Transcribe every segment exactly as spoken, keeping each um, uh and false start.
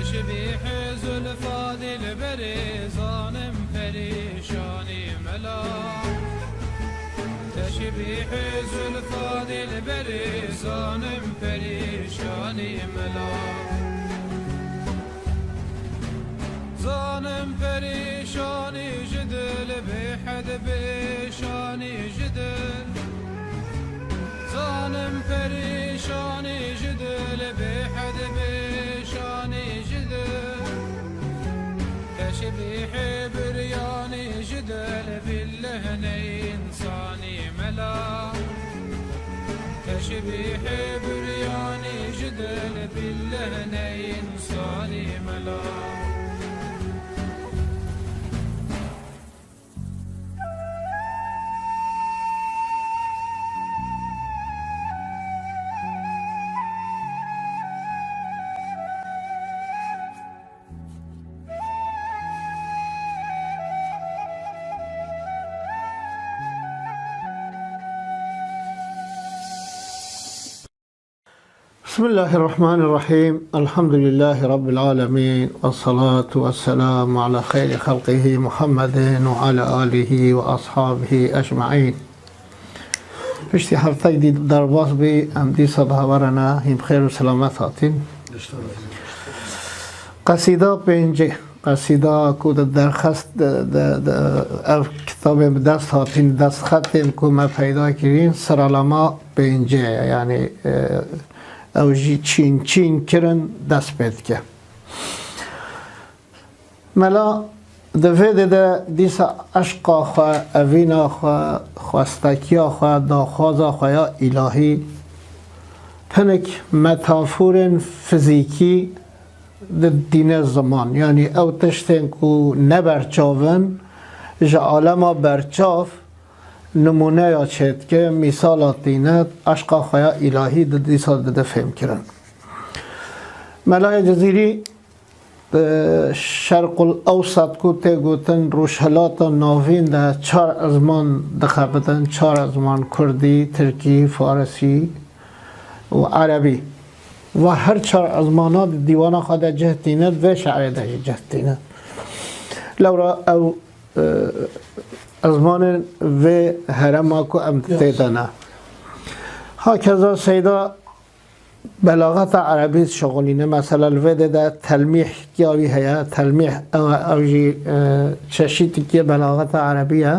Teşbîhê zulfa dilberê zanim perîşanî mela. Teşbîhê zulfa dilberê zanim perîşanî mela. Zanim perîşanî ji dil bêhed bêşanî ji dil. Zanim perîşanî ji dil bêhed bêşanî ji dil. Teşbîhê biryanî ji dil billeh ne însanî mela. Teşbîhê biryanî ji dil billeh ne însanî mela. بسم الله الرحمن الرحيم. الحمد لله رب العالمين. والصلاة والسلام على خير خلقه محمد وعلى آله وأصحابه أجمعين. Piştî heftek dî derbas bî, em dîsa bi hev re ne, hîn bi xêr û selamet hatîn. Qesîda pêncê, qesîda ku di derxest, di, di, di, ev kitabên bi dest hatîn, destxetên ku me peyda kirîn, siralama pêncê ye, yanî, e, ew jî çîn çîn kirin dest pê dike. Mela di vê de de dîsa eşqa xwe, evîna xwe, xwestekiya xwe, daxwaza xwe ya îlahî, hinek metaforên fizîkî didîne ziman. Yanî ew tiştên ku ne berçav in, ji alema berçav nimûneya çêdike, mîsala tîne, eşqa xwe ya îlahî di dîsa dide fêmkirin. Melayê Cizîrî, di Şerqul Ewsat ku tê gotin Rojhilata Navîn de çar ezman dixebitin, çar ezman kurdî, tirkî, farisî û erebî. Va her çar ezmana di dîwana xwe de cih tîne, di vê şerê de jî cih tîne. Lewra ew, e, ezmanên vê herema ku em tê de ne. Hakeza Seyda belaxeta erebî şixulîne. Mesela li vê de de telmîh ya wî heye. Telmîh ew, ew jî, e, çeşîtîkê belaxeta erebî ye.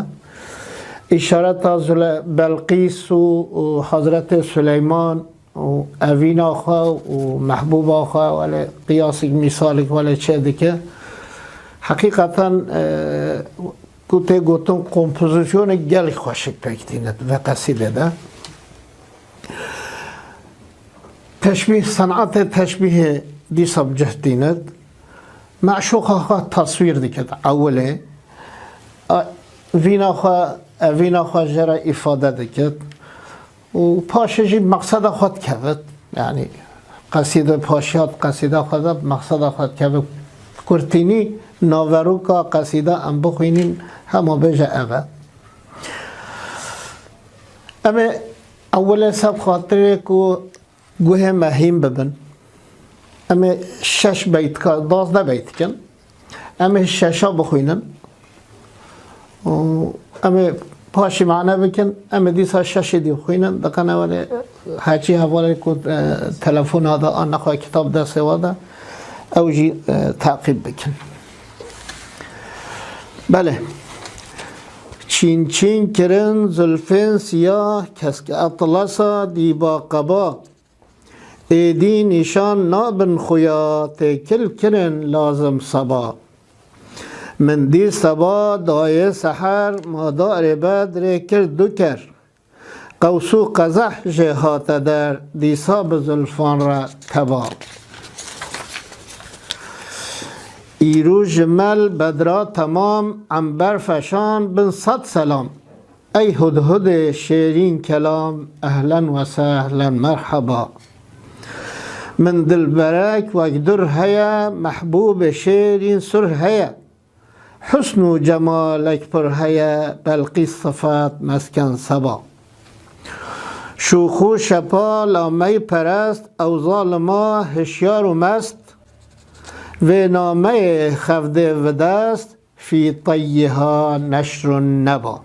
Îşareta Zule-, Belqîs û, û Hazretê Suleyman û evîna xwe û mehbûba xwe, welê qiyasik, mîsalik welê çê dike. Heqîqeten, e, ku tê gotin, kompozîsyonek gelek xweşik pêk tîne di vê qesîdê de. Teşbîh, senatê teşbîhê dîsa bi cih tîne. Meşûqa xwe teswîr dikit ewilê. A, vîna xwe, evîna xwe jê re îfade dikit. Û paşê jî meqseda xwe dikevit. Yanî qesîde paşiya qesîda xwe de meqseda xwe dikevit. Kurtînî naveroka qesîda em bixwînîn, hema bêje ev e. Em ê ewilê ser xatirê ku guhê me hîn bibin. Em ê şeş beyt ka, duwazdeh beyt dikin. Em ê şeşa bixwînin. Û em ê paşî mane bikin. Em ê dîsa şeşê dî bixwînin. Diqene welê heçî hevalê ku, e, telefona de an nexwe kitab destê we de, ew jî, e, teqîb bikin. Belê. Çîn çîn kirin zulfên siyah, kesk etlasa dîba qeba. Êdî nîşan nabin xuya, têkil kirin lazim seba. Min dî seba dayê seher, madarê bedrê kir du ker. Qews û qezeh jê hate der, dîsa bi zulfan re teba. Îro ji mel bedra temam, ember feşan bin sed selam. Ey hudhudê şêrîn kelam, ehlen we sehlen merheba. Min dilberek wek dur heye, mehbûbê şêrîn sur heye. Husn û cemalek pir heye, Belqîs sifet mesken seba. Şûx û şepal a mey perest, ew zalima hişyar û mest. Vê nameyê xevdê videst, fî teyyiha neşrun neba.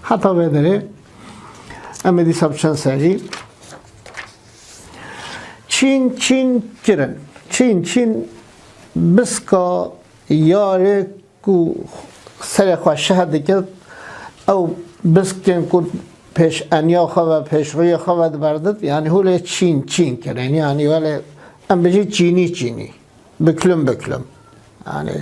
Heta vê derê em ê dîsa biçin serî. Çîn çîn kirin. Çîn çîn biska yarê ku serê xwe şeh dikir, ew biskên ku pêş enya xwe ve, pêş rûyê xwe ve diberdit, yanî hûlê çîn çîn kirin. Yanî welê em bijî çînî çînî, biklum biklum. Yanî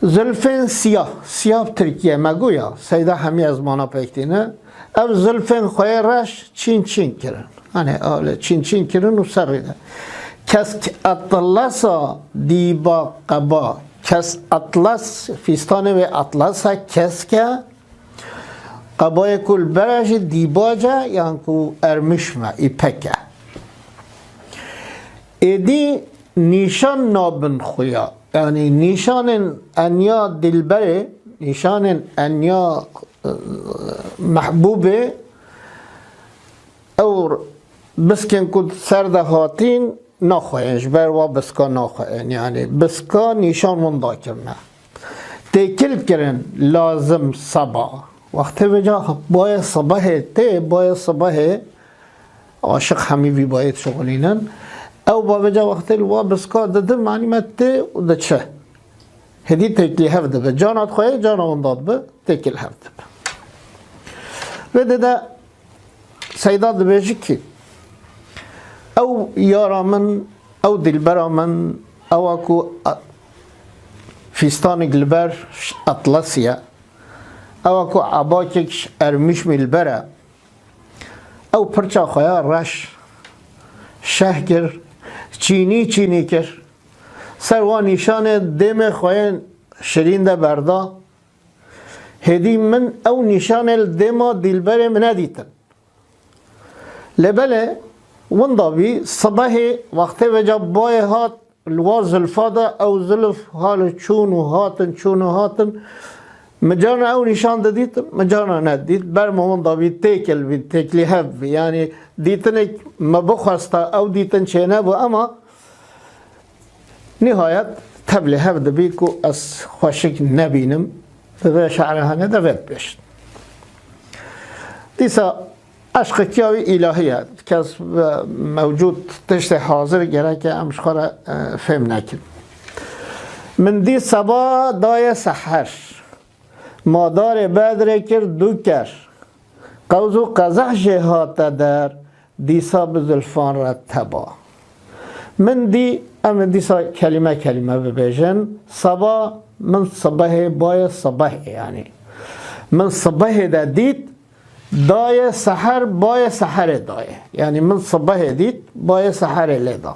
zilfên siyah, siyah bi tirkî ye, me got ya, seyda hemî ezmana pêk tîne. Ev zilfên xwe yê reş çîn çîn kirin. Hani öyle çîn çîn kirin û serrî de. Kesk atlasa dîba qeba. Kesk atlas, fîstanê wê atlas e, kesk e. Qebayê ku li ber e jî dîbac e, yan ku ermişm e, îpek e. Êdî nîşan nabin xuya. Yanî nîşanên enya dilberê, nîşanên enya, e, mehbûbê, ew biskên ku ser de hatîn naxweyên, ji ber wa biska naxweyên. Yanî biska nîşan winda kirine. Têkil kirin lazim seba. Wextê vêca bayê sibehê tê, bayê sibehê aşiq hemî vî bayê dişixulînin. Ew ba vêca wextê li wa biska didin, manî me tê û diçe. Hêdî têkilî hev dibe. Cana dixweyê, cana winda dibe, têkil hev dibe. Vê dide Seyda dibêje ki, ew yara min, ew dilbera min, ewa ku a-, fîstanek li ber ş-, atlasî ye, ewa ku ebakek ş-, ermişmî li ber e, ew pirça xwe ya reş şeh kir, çînî çînî kir, ser wan nîşanê dêmê xwe yên şirîn de berda. Hêdî min ew nîşanê li dêma dîlberê min nedîtin. Lê belê winda bî, sibehê wextê vêca bayê hat li wa zilfa de, ew zilf hali çûn û hatin, çûn û hatin. Min carna ew nîşan didît, min carna nedît. Ber min winda bî, têkil bî, têkilî hev bî. Yanî dîtinek me bixwesta, ew dîtin çênebû, ema nihayet tevlî hev dibî ku ez xweşik nebînim. Di vê şe'rê hene de vê dibêjin. Dîsa eşqikiya wî îlahî ye. Kes ve mewcûd tiştê hazir gereke em ji xwe re, e, fêm nekin. Min dî seba daye seher. Ma darê bedrê kir du ker. Qewz û qezeh jê hate der, dîsa bi zilfan re teba. Min dî, em ê dîsa kelîme kelîme bibêjin. Seba, min sibehê, bayê sibehê, yanî. Min sibehê de dît, dayê seher, bayê seherê dayê. Yanî min sibehê dît, bayê seherê lê da.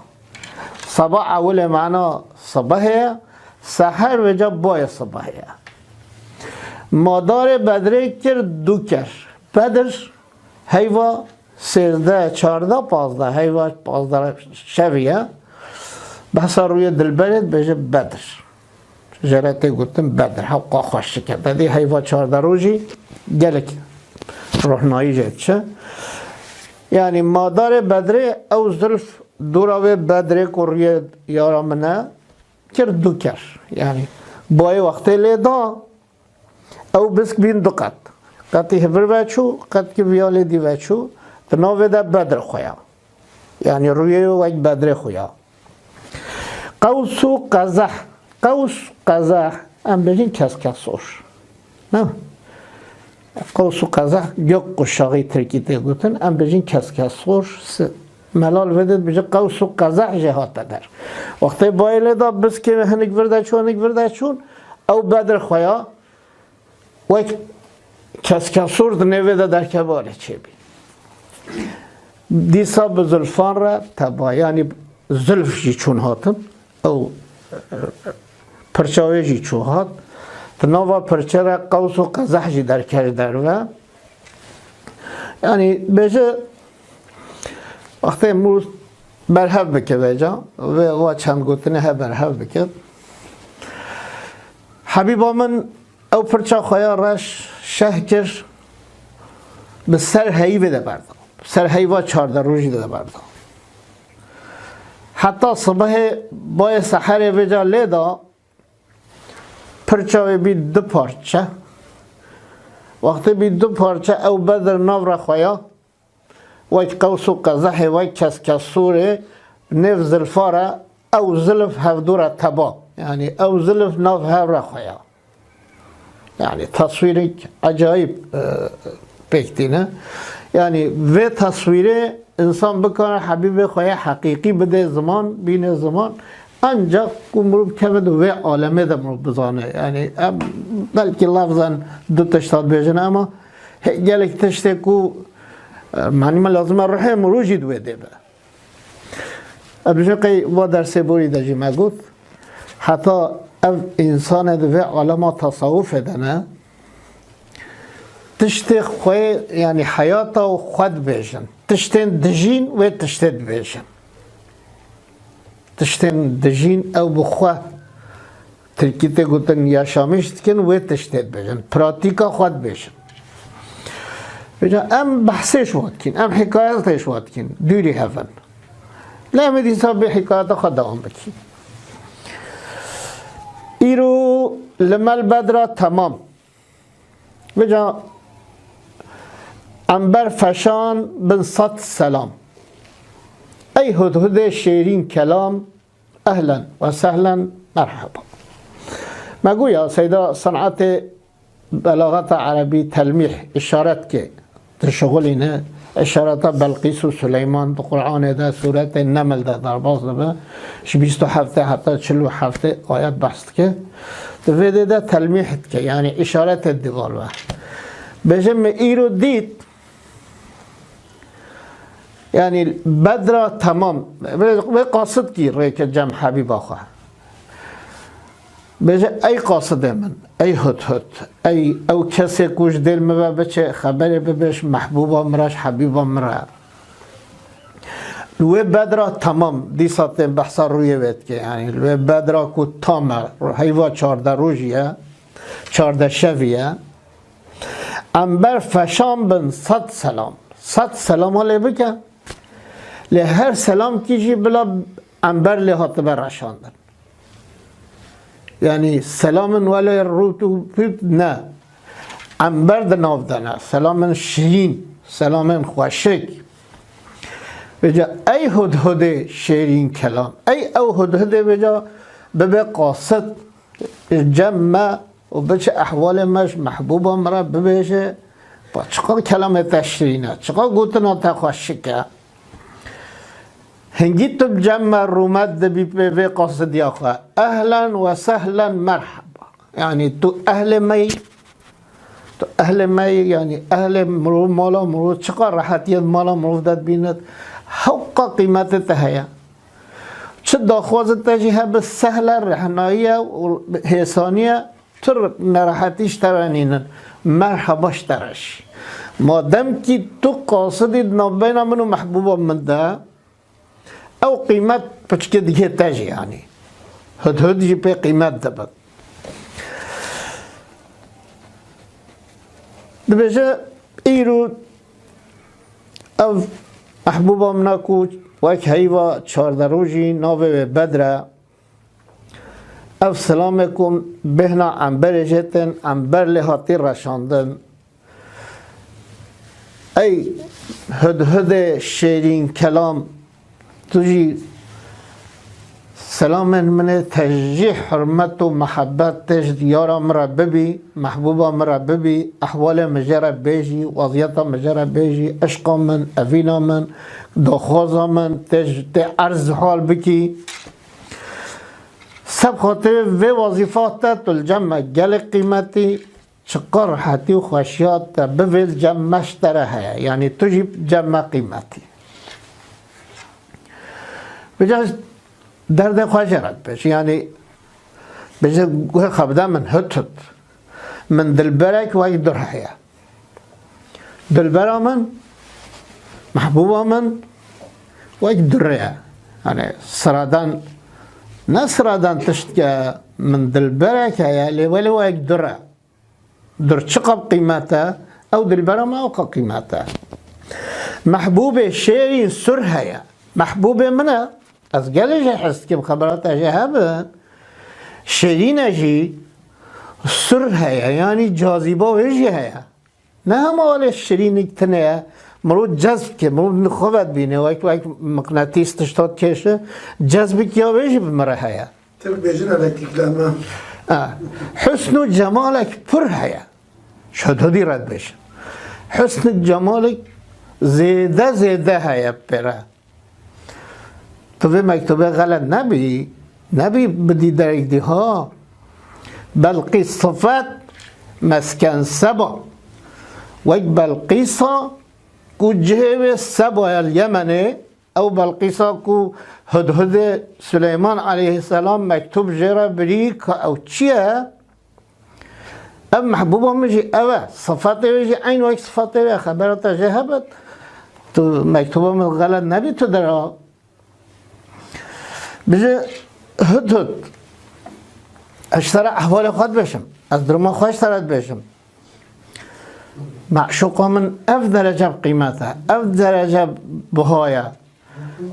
Seba ewilê mana sibehê ye, seher vêca bayê sibehê ye. Ma darê bedrê kir du ker. Bedr, heyva sêzdeh, çardeh, pazdeh, heyva pazdeh şevî ye. Behsa rûyê dilberê dibêje Bedr. Jê re tê gotin Bedr, hewqa xweşik e. Te dî heyva çardeh rojî gelek rohnayî jê diçe. Yanî madarê Bedrê ew zilf dora wê Bedrê ku rûyê yara min e, kir du ker. Yanî bayê wextê lê da, ew bisk bîn du qet. Qetî hevir veçû, qetkî viya lê dî veçû. Di navê de Bedr xuya. Yanî rûyê wek Bedrê xuya. Qews û qezeh. Qews, qezeh, em bêjin keskesor. Ne? Qews û qezeh, gök kuşağı tirkî tê gotin, em bêjin keskesor. Si-, Melal vê dê dibêje qews û qezeh jê hate der. Wextê bayê lê da biskê hinik vir de çûn, hinik vir de çûn, ew Bedr xuya. Wek keskesor di nêvê de derkeve, alê çêbî. Dîsa bi zilfan re teba, yanî zilf jî çûn hatin, ew pirça wê jî çû hat. Di nava pirçe re qews û qezeh jî derkeve derve. Yanî bêje, wextê mû berhev bike vêca, vê va çend gotinê he berhev bike. Hebîba min ew pirça xwe ya reş şeh kir, bi ser heyvê de berda. Bi ser heyva çardeh rojî de berda. Heta sibehê bayê seherê vêca lê da, pirça wê bî du parçe. Wextê bî du parçe, ew Bedr nav re xweya, wek qews û qezehê, wek keskesûrê, nêv zilfa re, ew zilf hevdû re teba. Yanî ew zilf nav hev re xweya. Yanî teswîrek ecayîb, e, pêk tîne. Yanî vê teswîrê însan bikare Hebîbê xwe yê heqîqî bidê ziman, bîne ziman. Ancak ku mirov bikeve di vê alemê de mirov bizane. Yanî em belkî lafzen du tişta dibêjin, ama he-, gelek tiştê ku, e, manî me lazim e, ruhê mirov jî di wê dê be. Em ji qey va dersê borî de jî me got, heta ev însanê di vê alema tasawufê de ne, tiştê xwe, yanî heyata û xwe dibêjin. Tiştên dijîn wê tiştê dibêjin. Tiştên dijîn ew bi xwe Tirkî tê gotin yaşamiş dikin, wê tiştê dibêjin. Pratîka xwe dibêjin. Vêca em behsê ji we dikin, em hikayetê ji we dikin, dûrî hev in. Lê em ê dîsa bi hikayeta xwe dewam bikin. Îro li mel Bedra temam. Vêca Ember feşan bin sed selam. Ey hudhudê şêrîn kelam, Ehlen ve sehlen, merhaba. Me goya seyda senatê belaxeta erebî telmîh, îşaret ke dişixulîne, îşareta Belqîs û Suleyman di Qur'anê de, sûretê Neml de derbas dibe, ji bîst û heftê heta çil û heftê ayet behs dike. Di vê dê de telmîh dike, yanî îşaretê dî ber ve. Bêje me îro dît, Yanî Bedra temam. Vê, vê qasid kî rêke cem Hebîba xwe. Bêje, ey qasidê min, ey hudhud, ey ew kesê ku ji dêl min ve biçe, xeberê bibêj mehbûba min re, ji Hebîba min re. Li wê Bedra temam, dîsa tên behsa rûyê wê dike. Yanî li wê Bedra ku tam e, heyva çardeh rojî ye, çardeh şevî ye. Ember feşan bin sed selam. Sed selama lê bike. Lê her selamkî jî bila ember lê hatibe reşandin. Yanî selamên welê rût û pût ne. Ember di nav de ne. Selamên şirîn, selamên xweşik. Vêca ey hudhudê şêrîn kelam. Ey ew hudhudê vêca bibe qasid cem me û biçe ehwalê me ji mehbûba min re bibêje, pa çiqa kelamê te şirîn e, çiqa gotina te xweşik e. Hingî tu bi cem me rûmet dibî pê vê qasidiya xwe. Ehlen ve sehlen merheba. Yanî tu ehlê me yî, tu ehlê me yî, yanî ehlê mirov, mala mirov, çiqa rehetiyê di mala mirov de dibînit, hewqa qîmetê te heye. Çi daxwazê te jî hebe, sehle, rehnayiye û hêsaniye, tu nerehetî ji te re nînin. Merheba ji te re jî. Madem kî tu qasidî di navbeyna min û mehbûba min de, ew qîmet piçikê digihê te jî, yanî. Hudhud jî pê qîmet dibin. Dibêje, îro ev mehbûba min a ku wek heyva çardeh rojî navê wê Bedr e, ev silamê ku bêhna Emberê jê tên, Ember lê hatî reşandin. Ey hudhudê şêrîn kelam, tu jî selamên min ê, te jî hurmet û mihebet tê ji diyara min re bibî, mehbûba min re bibî, ehwalê min jê re bêjî, weziyeta min jê re bêjî, eşqa min, evîna min, daxwaza min, tê ji, tê erz hal bikî. Seb xatirê vê wezîfa te tu li cem me gelek qîmetî, çiqa rehetî û xweşiya te bivê li cem me ji te re heye. Yanî tu jî cem me qîmetî. Vêca derdê xwe jê re dibêje. Yanî bêje, guhê xwe bide min, hut hut. Min dilberek wek dur heye. Dilbera min, mehbûba min wek durê ye. Yanî sıradan, ne sıradan tiştke, min dilberek heye, lê welê wek dur e. Dur çiqa qîmet e, ew dilbera me ew qîmet e. Mehbûbê şêrîn sur heye. Mehbûbê min e, Ez gelê jî hez dikim, xebera te jê hebin. Şêrîne jî sur heye, yanî cazîba wê jî heye. Ne hema welê şirînik tune ye, mirov cezb ke, mirov li xwe vedibîne, wek, wek miqnatîs tişta dikêşe, cezbik ya wê jî bi min re heye. Tirk bêjin elektrîklenme. Ha, husn û cemalek pir heye. Ji hudhudî re dibêjin. Husnik cemalek zêde zêde heye pê re. Tu vê mektubê xelet nebî, nebî bidî derek dî ha. Belqîs sifet mesken Seba. Wek Belqîsa ku cihê wê Sebaya li Yemenê, ew Belqîsa ku Hudhudê Suleyman aleyhisselam mektub jê re birî ka ew çi ye? Ev mehbûba min jî ev e. Sifatê wê jî eyn wek sifatê wê ye. Xebera te jê hebit. Tu mektuba min xelet nebî tu dera. Bijî Hudhud. Ez ji te re ehvalê xwe dibêjim. Ez duruma xwe ji te re dibêjim. Meşûqa min ev derece bi qîmet e. Ev derece biha ye.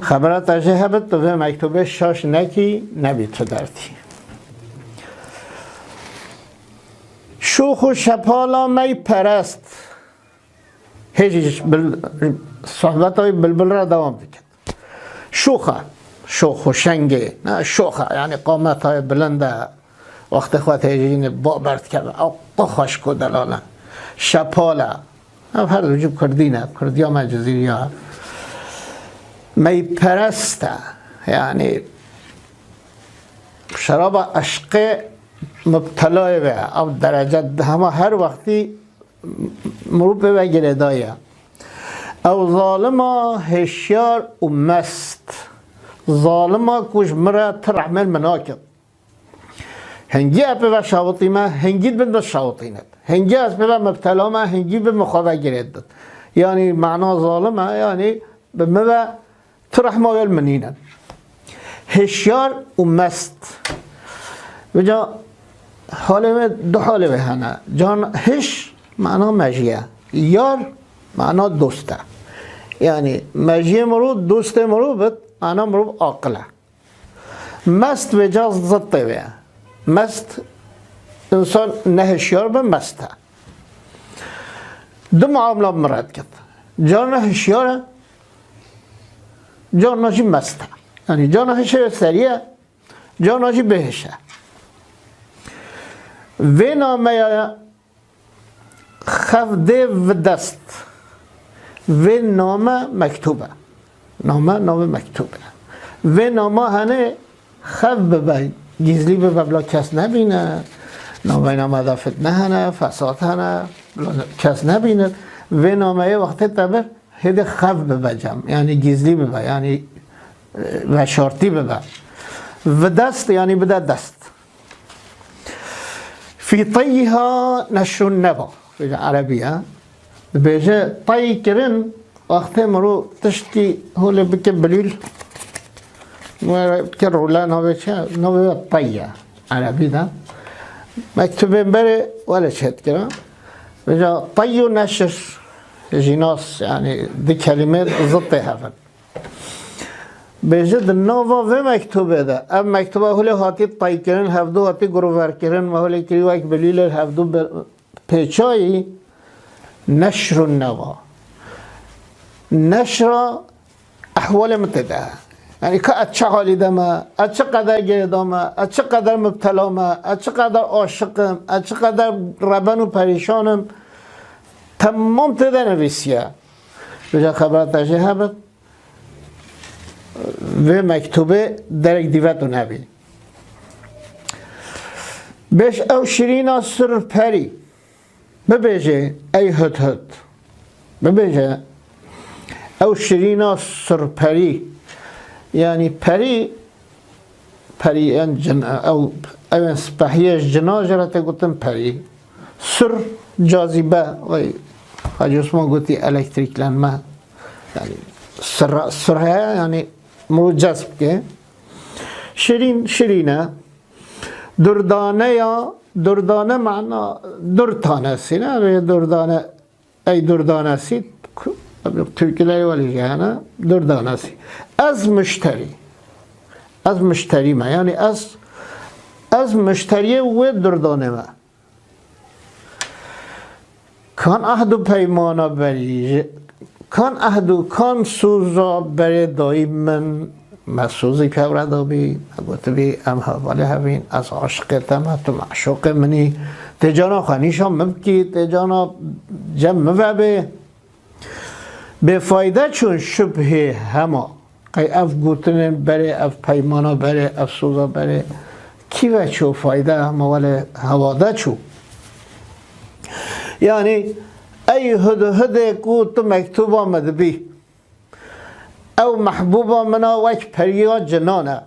Xebera te jê hebit, tu vê mektubê şaş nekî, nebî tu dertî. Şûx û şepala mey perest. Hê jî bil-, sohbeta wî bilbil re dewam dikin. Şûx e, şûx û şengê, ne, şûx e, yanî qameta wê bilind e. Wextê xwe têjînê ba berdikeve, ew qo xweşik û delal e. Şepal e. Ev her du jî kurdî ne, kurdiya me cizîriya. Meyperest e. Yanî şeraba eşqê mubtelayê ve. Ev derece hema her wextî mirov pê ve girêdayî ye. Ew zalima hêşyar û mest. Zalima ku ji min re ti rehmên min nakin. Hingî ez pê ve şawitîme, hingî dibin min şawitînin. Hingî ez pê ve mibtela me, hingî bi min xwe ve girêdin. Yanî mana zalim e, yanî bi min ve tu rehma wê li min nînin. Hişyar û mest. Vêca halê wê, du halê wê hene. Can hiş mana mejî ye. Yar mana dost e. Yanî mejiyê mirov, dostê mirov bit, mana mirov aqil e. Mest vêca zittê wê ye. Mest, însan nehişyar be, mest e. Du muamela bi min re dikin. Carna hişyar e, carna jî mest e. Yanî carna hişê wê serî ye, carna jî bêhiş e. Vê nameya Xev dê vi dest. Vê name mektûb e. Name, navê mektûb e. Vê nama hene xev bibe, gizlî bibe, bila kes nebîne. Navbeyna me de fitne hene, fesad hene, bila kes nebîne. Vê nameyê wextê te bir hêdî xev bibe cem. Yanî gizlî bibe, yanî, e, veşartî bibe. Vi dest, yanî bide dest. Fî teyyiha neşrun neva. Vêca erebî ye. Dibêje tey kirin, wextê mirov tiştî holê bike bilîl. Were bike rûle navê çi? Navê we tey ye. Erebî de. Mektubên berê wele çêdikira. Vêca tey û neşr jî nas, yanî di kelîmê zittê hev in. Bêje di nava vê mektûbê de, ev mektûba hulê hatî taykirin, hevdû hatî guruverkirin, me hulê kirî wek bilîlê hevdû bi-, pêçayî neşrun neva. Neşra ehwalê min tê de. Yanî ka ez çi halî de me, ez çi qeder girêda me, ez çi qeder mubtela me, ez çi qeder aşiq im, ez çi qeder reben û perîşan im, temam tê de nivîsiye. Vêca xebera te jê hebin. Vê mektûbê derek dî ve tu nebî. Bêş ew şirîna surperî. Bibêje ey hudhud. Bibêje ew şirîna surperî. Yanî perî, perî en cin, ew, ew en spehiyê ji cina jê re tê gotin perî. Sur, cazîbe, wey, Hacî Osman gotî elektrîklenme. Yanî sirra, sirhe, yanî mirov cezb ke. Şirîn, şirîne. Durdane ya, durdane mana dur tanesi ne? Ve durdane, ey durdanesi, ku-, türküleri wali jehana, durdanesi. Ez müşteri. Ez mişterî me. Yanî ez, ez mişteriyê wê durdanê me. Kan ehd û peymana berî, ji, kan ehd û kan soza berê dayî min, me sozî kewre dabî, me gotibî, em hevalê hevîn, ez aşiqê te me, tu meşûqê min î. Tê cana xwe nîşan min bikî, tê cana cem min vebê. Bêfayde çûn şibhê hema. Qey ev gotinên berê, ev peymana berê, ev soza berê, kî ve çû fayde hema wele hewade çû. Yanî ey hudhudê ku tu mektuba me dibî, ew mehbûba min a wek periya cinan e.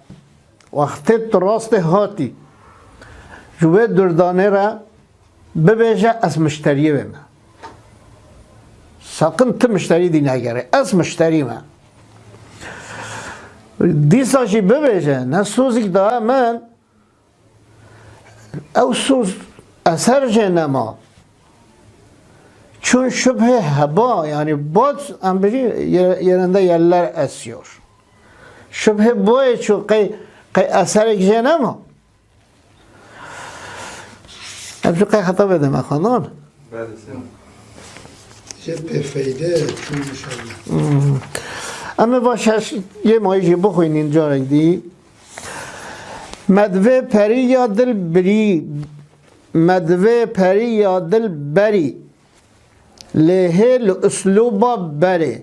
Wextê tu rastê hatî, ji wê durdanê re bibêje, ez mişteriyê wê me. Saqin ti mişterî dî negerê. Ez mişterî me. Dîsa jî bibêje, ne sozîk daye min, ew soz eser jê nema. Çûn şibhê heba, yanî bot, em bijî, ye-, yerinde yeller esiyor. Şibhê boyê çû, qey, qey eserek jê nema. Em jî qey heta vê deme xwendin. Belê, sağ ol. Jê bêfeyde çûn inşallah. Hmm. Em ê va şeş yê mayî jî bixwînîn carek dî. Me divê perî ya dil birî, me divê perî ya dil berî. Lê hê li uslûba berê.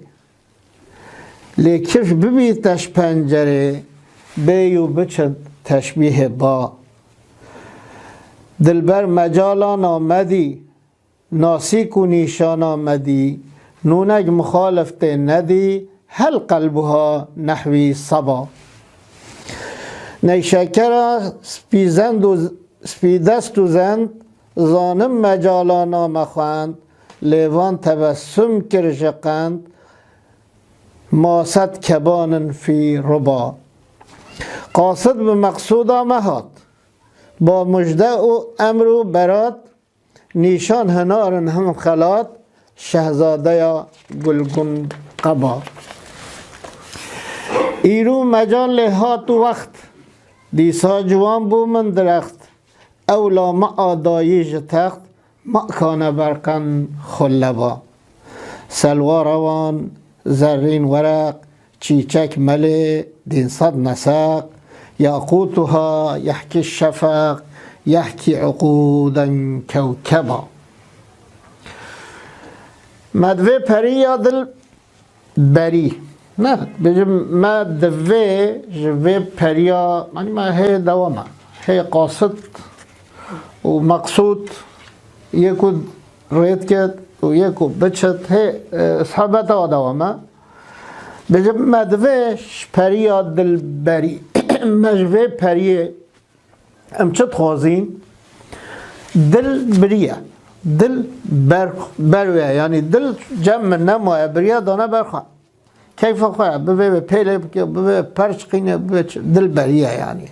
Lê kifş bibî teş pencerê, bê û biçin teşbîhê ba. Dilber mecala namedî, nasîk û nîşana medî, nûnek muxalif tê nedî, hel qelbuha nehwî seba. Neyşekera spîzend û spîdest û zend, zanim mecala name xwend, lê van tebessum kir ji qend, ma sed kebanin fî ruba. Qasid bi meqsûda me hat, ba mujde û emr û berat, nîşan hinar in him xelat, şehzadeya Gulgûn Qeba. Îro mecal lê hat û wext, dîsa ciwan bû min dirext, ew lama a dayî ji text, ma kane berqen xulleba. Selwa rewan, zerrîn wereq, çîçek melê, dînsad neseq, yaqûtuha yehkî şefeq, yehkî uqûden kewkeba. Me divê perî ya dil berî. Ne, bêjim me divê ji vê periya, yanî me hê dewam e. Hê qasit û meqsûd, yê ku rê diket û yê ku biçit, hê, e, sohbeta wa dewam e. Bêjim me divê ji periya dil berî. Me ji vê periyê Em çi dixwazîn? Dil biriye. Dil ber, ber wê ye. Yanî dil cem min nemaye, biriye dane ber xwe. Keyfa xwe ye. Bivê wê pêlê bike, bivê perç qîne, bivê çi, dil beriye yanî.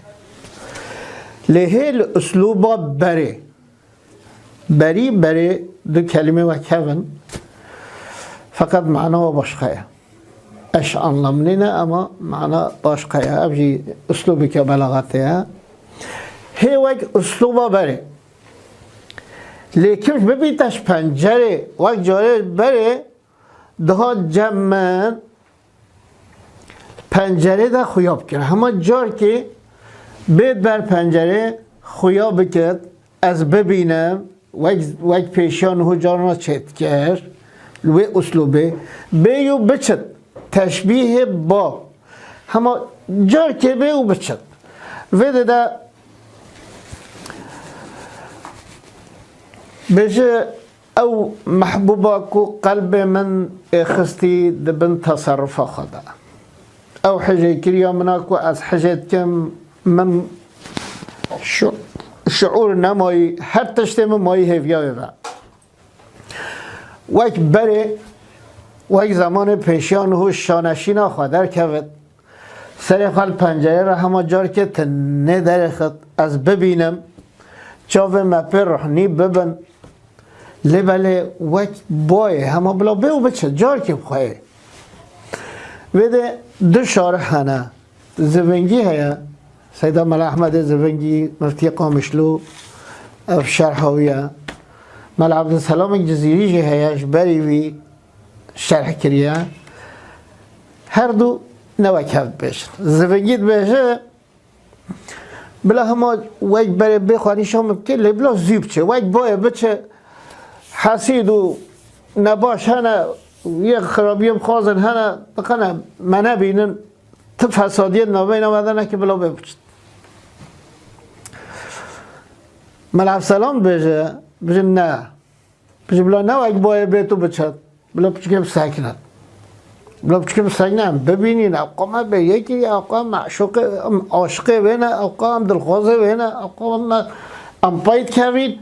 Lê hê li uslûba berê. Berî, berê du kelîme wek hev in. Feqet mana wa başqa ye. Eş anlamlî ne, ama mana başqa ye. Ev jî uslûbeke belaxetê ye. Hê wek uslûba berê. Lê kifş bibîte ji pencerê, wek carê berê, dihat cem min, pencerê de xuya bikir. Hema carkê bê ber pencerê xuya bikit, ez bibînim, wek, wek pêşiya niho carna çêdikir, li wê uslûbê, bê û biçit, teşbîhê ba. Hema carkê bê û biçit. Vê de de bêje, Ew mehbûba ku qelbê min ê xistî di bin teserrufa xwe de. Ew hijêkiriya min a ku ez hijê dikim, min şi-, şiûr nemayî, her tiştê min mayî hêviya wê ve. Wek berê, wek zemanê pêşiya niho şaneşîna xwe derkevit. Serê xwe li pencerê re hema carkê tinê derêxit, ez bibînim, çavê me pê ruhnî bibin. Lê belê wek bayê hema bila bê û biçe, carkê bi xwe yê. Vê de du şarih hene. Zivingî heye, Seyda Mela Ehmedê Zivingî, Miftiyê Qamişlo, ev şerha wî ye. Mela Ebdulselamê Cizîrî jî heye, ji berî wî şerh kiriye. Her du ne wek hev dibêjin. Zivingî dibêje, bila hema wek berê bê xwe nîşan min bike, lê bila zû biçe. Wek bayê biçe, hesîd û nebaş hene, yê xirabiyê bixwazin hene, diqene me nebînin, ti fesadiyê di navbeyna me de neke, bila bê biçin. Mela Ebdulselam dibêje, dibêje ne. Dibêje bila ne wek bayê bê tu biçe. Bila piçikê bisekine. Bila piçikê bisekine, em bibînîn, ewqa me bê yekî, ewqa em meşûqê, em aşiqê wê ne, ewqa em dilxwazê wê ne, ewqa em, em pey dikevîn.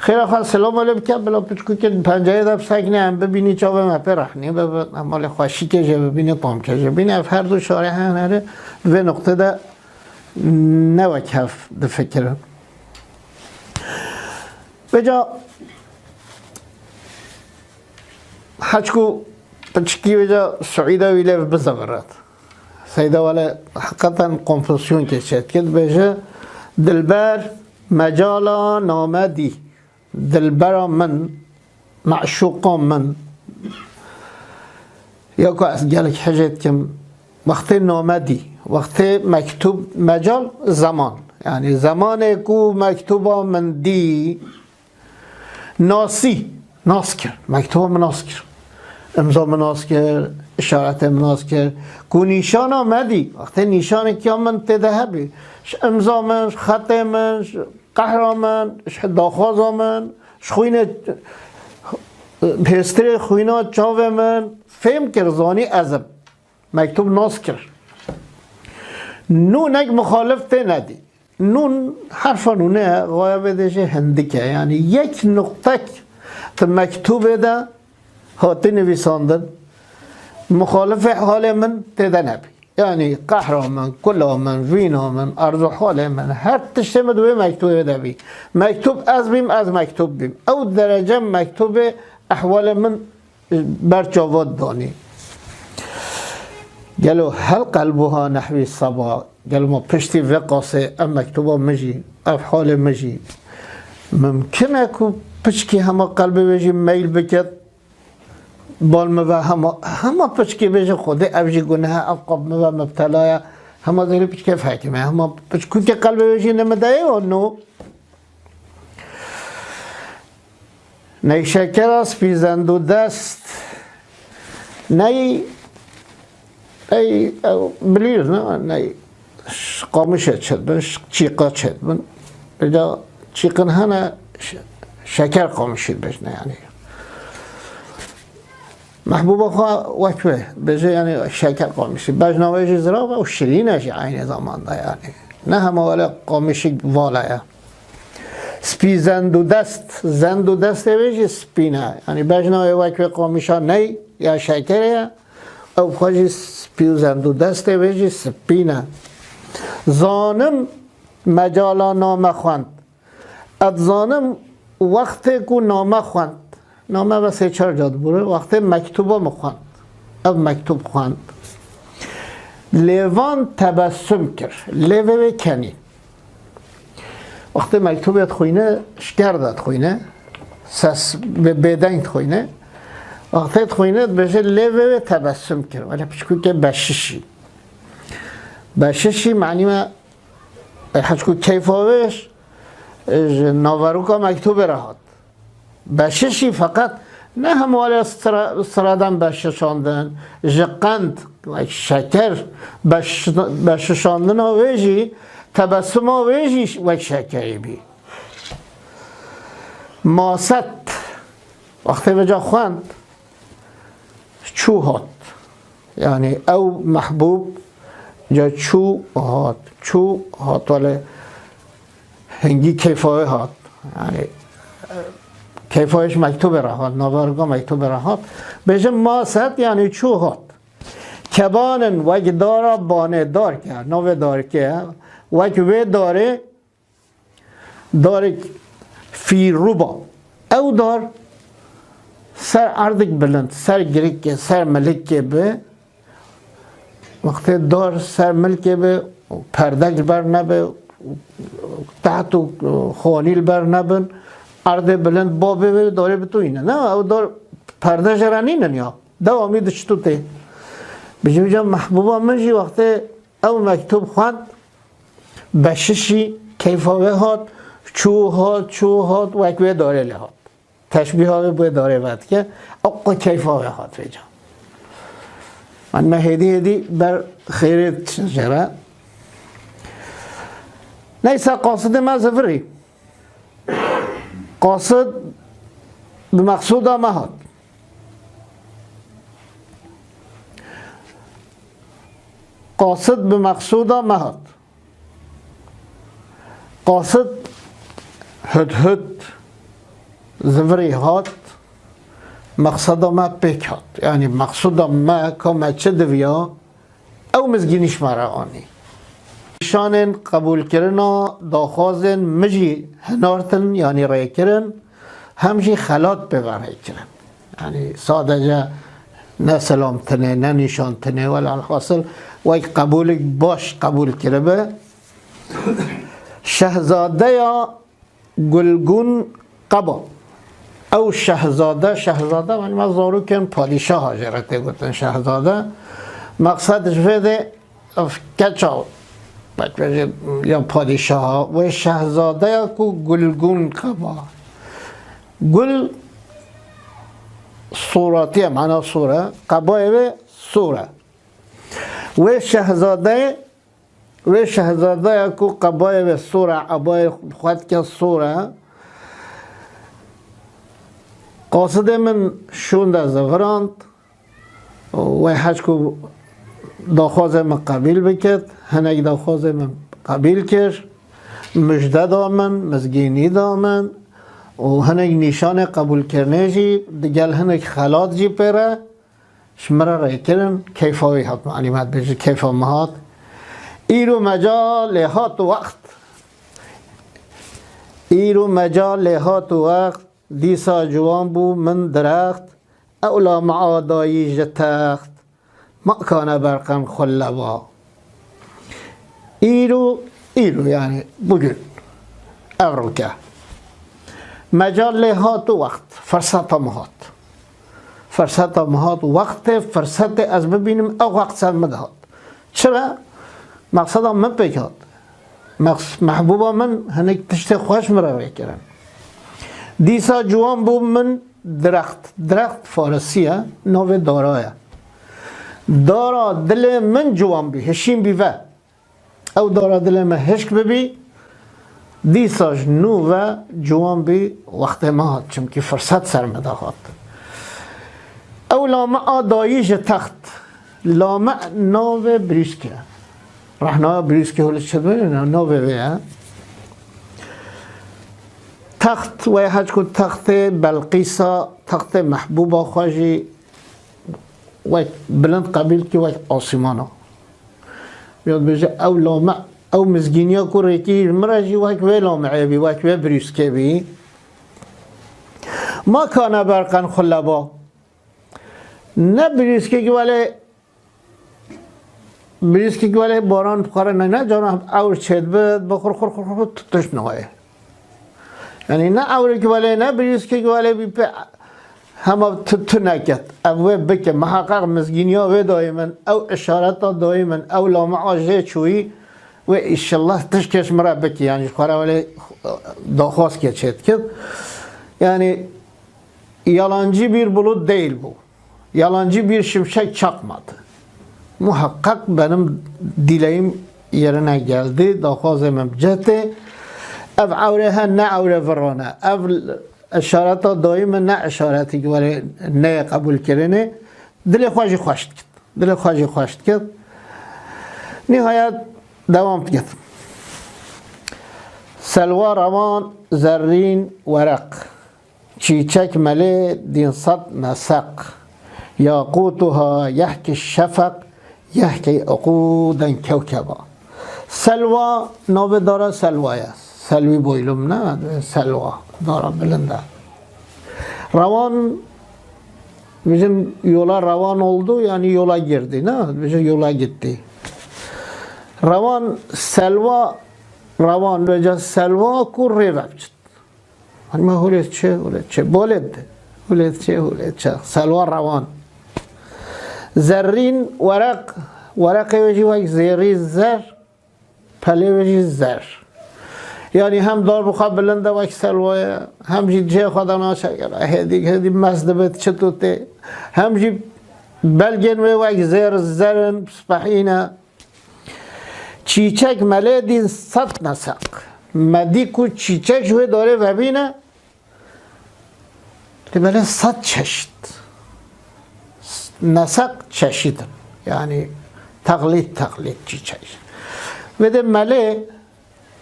Xêra xwe selam alê bike, bila piçikê di penceyê de bisekine, em bibînî çavê me pê rehnî bibe, em malê xweşikê jê bibînî, pamkê jê bînî. Ev her du şarê henerê di vê nuqtê de ne wek hev difikirin. Vêca heçku piçikî vêca Suîda wî lê biziviret. Seyda wele heqeten konfusyonkê çêdike, dibêje, dilber mecala name dî. Dilbera min, meşûqa min, ya ku ez gelek hejê dikim, wextê name dî, wextê mektûb, mecal, zeman. Yanî zemanê ku mektûba min dî, nasî, nas kir, mektûba min nas kir. Îmza min nas kir, îşaretê min nas kir. Ku nîşana me dî, wextê nîşanekî ya min tê de hebî, ji îmza min, ji xetê min, ji qehra min, ji daxwaza min, ji xwînê, hêstirê xwîna çavê min fêm kir, zanî ez im. Mektûb nas kir. Nûnek muxalif tê nedî. Nûn, herfa nûnê ye, xaya vê dê jê hindik e. Yanî yek nuqtek di mektûbê de hatî nivîsandin, muxalifê halê min tê de nebî. Yanî qehra min, kula min, vîna min, erzuhalê min, her tiştê min di wê mektûbê de bî. Mektûb ez bîm, ez mektûb bîm. Ew derece mektûbê ehwalê min ber çava danî. Gelo hel qelbuha nehwî seba, gelo ma piştî vê qasê ev mektûba min jî, ev halê min jî, mimkin e ku piçkî hema qelbê wê jî meyl biket, bal min ve hema, hema piçkî bêje Xwedê ev jî guneh e, ev qab min ve mibtela ye, hema zêrî piçkê fehkime, hema piçkûkê qelbê wê jî nimideyê û no. Ney şekera spî zendû dest. Ney, ey, ew, biliyoruz ne? Ney, ş-, qamişe çêdibin, ş-, çîqa çêdibin. Eda çîqin hene ş-, şeker qamişî dibêjne yani. Mehbûba xwe wek wê bêje, yani şeker qamişî. Bejna wê jî zirav e û şirîn e jî aynı zamanda yani. Ne hema wele qamişî vala ye. Spî zendû dest, zendû destê wê jî spîn e. Yani bejna wê wek wê qamişa ney ya şekerê ye. Ew xwe jî spî û zendû destê wê jî spîn e. Zanim mecala name xwend. Ez dizanim wextê ku name xwend, name ve sê çar ca dibûre, wextê mektûba min xwend, ev mektûb xwend, lêvan tebessum kir, lêvê wê kenî. Wextê mektûbê dixwîne, ji ker de dixwîne, ses bê-, bêdeng dixwîne. Wextê dixwîne, dibêje, lêvê wê tebessum kir. Wele piçkûkê beşişî. Beşişî, manî me, e, heçku keyfa wê ji, ji naveroka mektûbê re hat. Beşişî feqet ne hemware sira-, siradan beşişandin, ji qend, wek şeker, beş-, beşişandina wê jî, tebessuma wê jî wek şekerî bî. Maset, wextê vêca xwend, çû hat. Yani ew mehbûb ca çû hat, çû hat, wele hingî keyfa wê hat. Yani keyfa wê ji mektûbê re hat, naverga mektûbê re hat. Bêjim maset, yani çû hat. Kebanin wek dara banê, darke, navê darke, wek wê darê, darek fî ruba. Ew dar ser erdek bilind, ser girikê, ser milikê bi. Wextê dar ser milkê bi, perde ji ber nebe, teht û xanî li ber nebin, erdê bilind bavê wê darê bitûyîne. Ne, ew dar perde jê re nînin ya. Dewamî diçitû tê. Bijî vêca mehbûba min jî wextê ew mektûb xwend, beşişî, keyfa wê hat, çû hat, çû hat, wek wê darê lê hat. Teşbîha wê bi wê darê vedike, ew qe keyfa wê hat vêca. An me hêdî hêdî ber xêrê diçin jê re. Neyse, qasidê me zivirî. Qasid bi mexsûda me hat. Qasid bi mexsûda me hat. Qasid hudhud zivirî hat, mexseda me pêk hat. Yanî mexsûda me ka me çi diviya, ew mizgînî ji me re anî. Nîşanên qebûlkirina daxwazên min jî hinartin, yanî rêkirin, hem jî xelat pê ve rêkirin. Yanî sadece ne selam tine, ne nîşan tine, welhasil wek qebûlik baş qebûl kiribe. Şehzadeya Gulgûn Qeba. Ew şehzade, şehzade, yanî me zarokên padîşaha jê re tê gotin şehzade. Meqsed ji vê de ev keça, wek vê jî ya padîşaha, wê şehzadeya ku Gulgûn Qeba. Gul suratiye, mana sure, qebayê wê sure. Wê şehzadeyê, wê şehzadeya ku qebayê wê sure, ebayê xwe dike sure. Qasidê min şûnde zivirand. Wê hez ku daxwazê min qebîl bikit, hinek daxwazê min qebîl kir, mijde da min, mizgînî da min û hinek nîşanê qebûlkirinê jî, digel hinek xelat jî pê re, ji min re rêkirin, keyfa wî hat, yanî me dibêje keyfa min hat. Îro meca lê hat wext. Îro meca lê hat wext, dîsa ciwan bû min dirext, ew lamia dayî ji text, ma kane berqen xwe leba. Îro, îro, yanî bugün, evroke. Mecal lê hat û wext, ferseta min hat. Ferseta min hat, wextê, fersetê ez bibînim, ew wext ser min de hat. Çira? Meqseda min pêk hat. Meqs-, mehbûba min hinek tiştê xweş min re rêkirin. Dîsa ciwan bû min dirext. Dirext farisî ye, navê dara ye. Dara dilê min ciwan bî, hişîn bî ve. Ew dara dilê me hişk bibî, dîsa ji nû ve ciwan bî, wextê me hat, çimkî firset ser me de hat. Ew lamia dayî ji text. Lame navê brîsk e. Rehnaya brîskê holê çi dibêne, navê wê ye. Text, wê hez ku textê Belqîsa, textê mehbûba xwe jî wek bilind qebîl kir, wek asîmana. Ya dibêje, ew lame, ew mizgîniya ku rêkî ji min re jî wek wê lameyê bî, wek wê brîskê bî. Ma kane berqen xwe leba. Ne brîskek welê, brîskek welê baran bixware, ne, ne cara ewr çêdibe, bi xur, xur, xur, xur, tu tişt nayê. Yanî ne ewrek welê, ne brîskek welê bî pê hema tu, tu neket. Ev wê bike. Miheqeq mizgîniya wê dayê min, ew işareta dayê min, ew lamia jê çûyî, wê îşillah tişkê ji min re bike. Yanî ji xwe re welê daxwazkê çêdikit. Yanî yalancı bir bulut değil bu. Yalancı bir şimşek çakmadı. Muhakkak benim dileğim yerine geldi. Daxwazê min bi cih tê. Ev ewrê he ne ewrê virane. Ev işareta dayî min ne işaretî ki welê neyê qebûlkirinê. Dilê xwe jî xweş dikit. Dilê xwe jî xweş dikit. Nihayet devam dikit. Selwa rewan zerrîn wereq. Çîçek melê dîn sed meseq. Yaqutuha yehki şefeq, yehki uquden kewkeba. Selwa, navê dara Selwa ye. Selwî boylum ne, Selwa. Dara bilind e. Rewan, bizim yola revan oldu, yani yola girdi, ne? Bizim yola gitti. Rewan selwa, rewan veca selwa ku rê ve biçit. Hani me hulê çi, hulê çi, bolê de. Hulê çi, hulê çi. Selwa rewan. Zerrîn, weraq, wereqê wê jî wek zêrî zer, pelê wê jî zer. Yani hem dar bi xwe bilind e wek selwayê, hem jî cihê xwe de naşe, hêdî, hêdî mez dibe çi tu tê. Hem jî belgên wê wek zêr, zer in, spehî ne. Çîçek melê dîn sed neseq. Me dî ku çîçek ji wê darê vebîne, lê belê sed çeşit. Neseq çeşit in. Yani teqlîd, teqlîd çîçek. Vê de melê,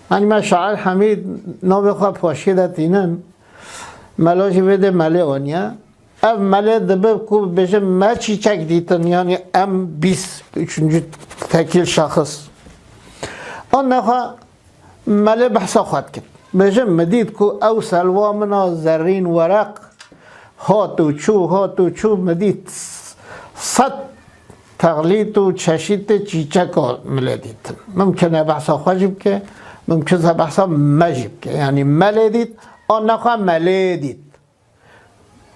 hani me şair Hemîd navê xwe paşê de tînin, mela jî vê de melê aniye. Ev melê dibe ku bêje me çîçek dîtin, yani em bîst, üçüncü tekil şahıs. An nexwe melê behsa xwe dikin. Bêje me dît ku ew selwa min a zerrîn wereq hat û çû, hat û çû, me dît sed teqlîd û çeşîtê çîçeka milê dîtin. Mimkin e behsa xwe jî bike, mimkin e behsa me jî bike. Yani melê dît, an nexwe melê dît.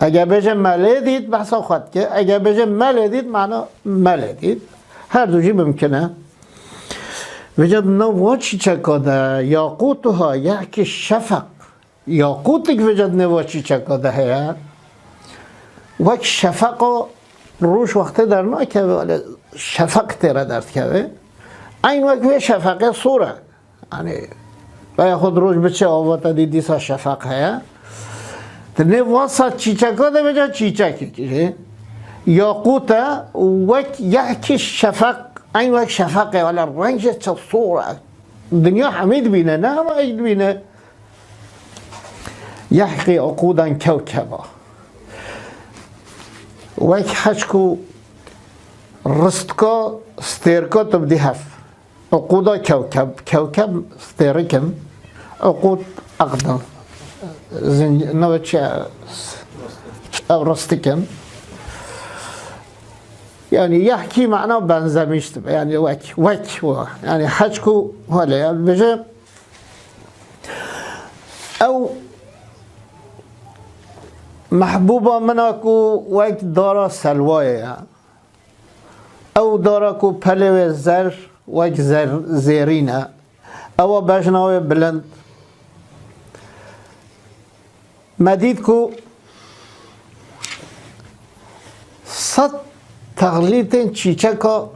Eger bêje melê dît, behsa xwe dike. Eger bêje melê dît, mana melê dît. Her du jî mimkin e. Vêca di nav wa çîçeka de, yaqutuha yehki şefeq. Yaqutik vêca di nav wa çîçeka de heye. Wek şefeqa roj wextê dernakeve, wele şefeq tê re derdikeve. Eyn wek wê şefeqê sor e. Hani, veya xwe di roj biçe ava te dî dîsa şefeq heye. Di nêv van sed çîçeka de vêca çîçekek jî. Yaqût e û wek yehkî şefeq, eyn wek şefeq e, wele rengê çi sor e. Dinya hemî dibîne, ne hema êk dibîne. Yehkî uqûdan kewkeba. Wek heçk û ristka stêrka tu bidî hev. Uqûda kewkeb, kewkeb stêrik in, uqûd eqd in. Zinc-, ne çi, ev ristik in. Yani yehkî mana benzemiş dibe. Yani wek, wek wa. Yani heçk û hale. Yani bêje ew mehbûba min a ku wek dara selwayê ye. Ew dara ku pelê wê zer wek zer-, zêrîn e. Ewa bejna wê bilind. Me dît ku sed texlîtên çîçeka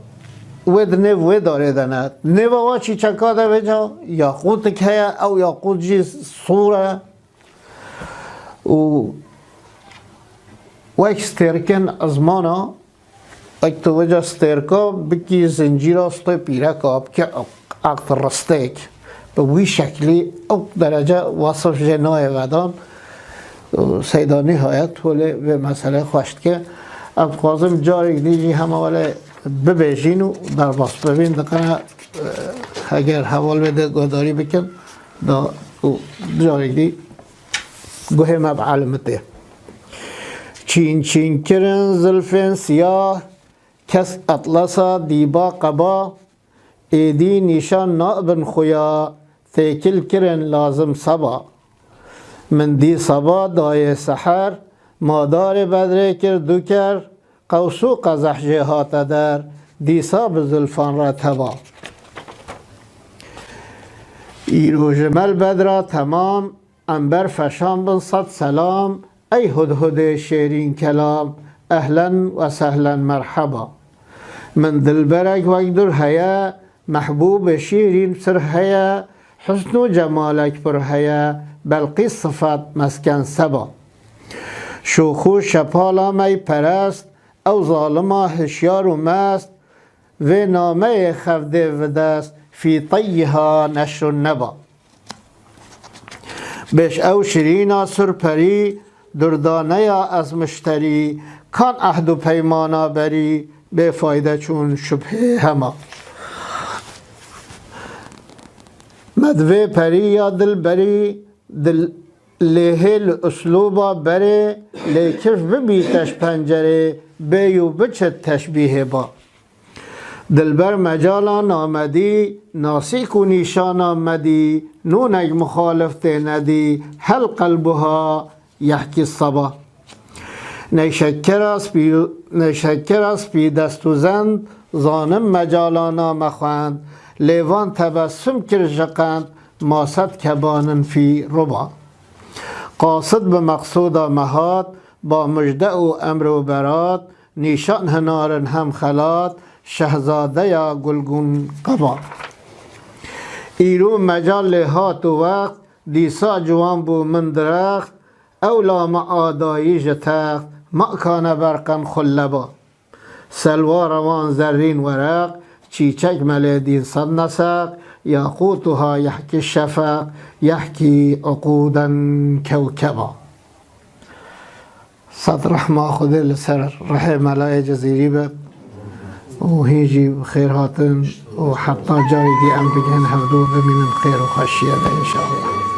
wê di nêv wê darê de ne. Nêva wa çîçeka de vêca yaqûtik heye, ew yaqût jî sor e. Û wek stêrikên ezmana, wek tu vêca stêrka bikî zincîra stê pîreka, bikî eqd ristêk, bi wî şeklî ew derece wesif jê nayê vedan. Û Seyda nihayet holê vê meselê xweş dike. Em dixwazin carek dî jî hema wele bibêjîn û derbas bibîn. Diqene, e, heger heval wê de guhdarî bikin, da û carek dî guhê me bi elimî tê. Çîn çîn kirin zilfên siyah, kes etlasa dîba qeba, êdî nîşan nabin xuya, têkil kirin lazim seba. Min dî seba dayê seher, madarê bedrê kir du ker, qews û qezeh jê hate der, dîsa bi zilfan re teba. Îro ji me li bedra temam, Ember feşan bin sed selam, ey hudhudê şêrîn kelam, ehlen we sehlen merheba. Min dilberek wek dur heye, mehbûbê şîrîn sir heye, husn û cemalek pir heye, Belqîs sifet mesken seba. Şûx û şepala meyperest, ew zalima hişyar û mest, vê nameyê xev dê videst, fî teyyiha neşrun neba. Bêş ew şirîna surperî, durdaneya ez mişterî, kan ehd û peymana berî, bê fayde çûn şubhê hema. Me divê perî ya dilberî, dil lêhê li uslûba berê, lê kif bibî teş pencerê, bê yû biçit teşbîhê ba. Dilber mecala namedî, nasîk û nîşana medî, nûnek muxalif tê nedî, hel qelbuha yehkî seba. Neyşekkera spî, neyşekkera spî dest û zend, zanim mecala name xwend, lê van tebessum kir ji qend, ma sed kebanin fî ruba. Qasid bi meqsoda me hat, ba mujde û emr û berat, nîşan hinarin hem xelat, şehzadeya gulgûn qeba. Îro mecal lê hat û wext, dîsa ciwan bû min dirext, ewla me adayî ji text, ma kane berqen xulleba. Selwa rewan zerrîn wereq, çîçek me lê dîn sed neseq, yaqût û ha yehkî şefeq, yehkî uqûden kewkeba. Sed rehma Xwedê li ser rihê Melayê Cezîrî be û hîn jî bi xêr hatin û heta carê dî em digihên hevdû bimînin xêr û xweşiyê de înşallah.